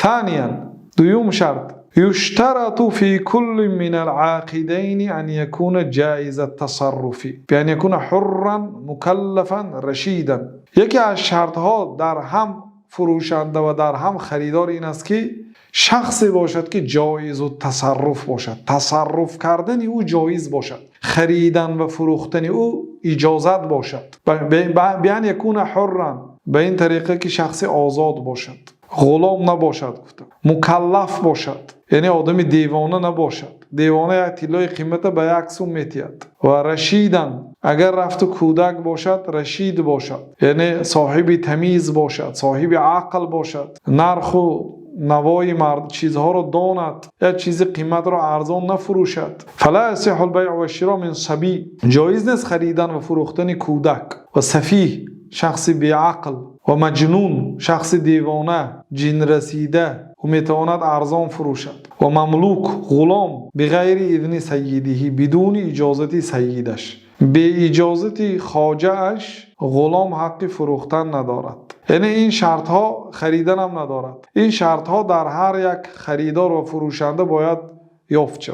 ثانيا, дуюм шарт: يشترط في كل من العاقدين أن يكون جائز التصرف بأن يكون حرا مكلفا رشيدا. Яке аз шартҳо дар ҳам фурӯшанда ва дар ҳам харидор ин аст, ки шахсе бошад, ки ҷоизу тасарруф бошад, тасарруф кардани ӯ ҷоиз бошад, харидан ва фурӯхтани ӯ иҷозат бошад. بأن يكون حرا, ба ин тариқа, ки шахси озод бошад, ғулом набошад гуфта, мукаллаф бошад, яъне одами девона набошад. Девона як тиллои қимата ба як сум метиҳад. Ва رشيدا, агар рафту кӯдак бошад, рашид бошад, яъне соҳиби тамиз бошад, соҳиби ақл бошад, нарху навои мард чизҳоро донад, як чизи қиматро арзон нафурӯшад. فلا يصح البيع والشراء من صبي, ҷоиз нест харидан ва фурӯхтани кӯдак ва سفيه, шахси беақл, ва مجنون, шахси девона, ҷинрасида, ӯ метавонад арзон фурӯшад, ва مملوك, ғулом, بغير إذن سيده, бидуни иҷозати сайидаш. Беиҷозати хоҷааш ғулом ҳаққи фурӯхтан надорад. Яъне ин шартҳо, хариданам надорад. Ин шартҳо дар ҳар як харидор ва фурӯшанда бояд ёфт шавад.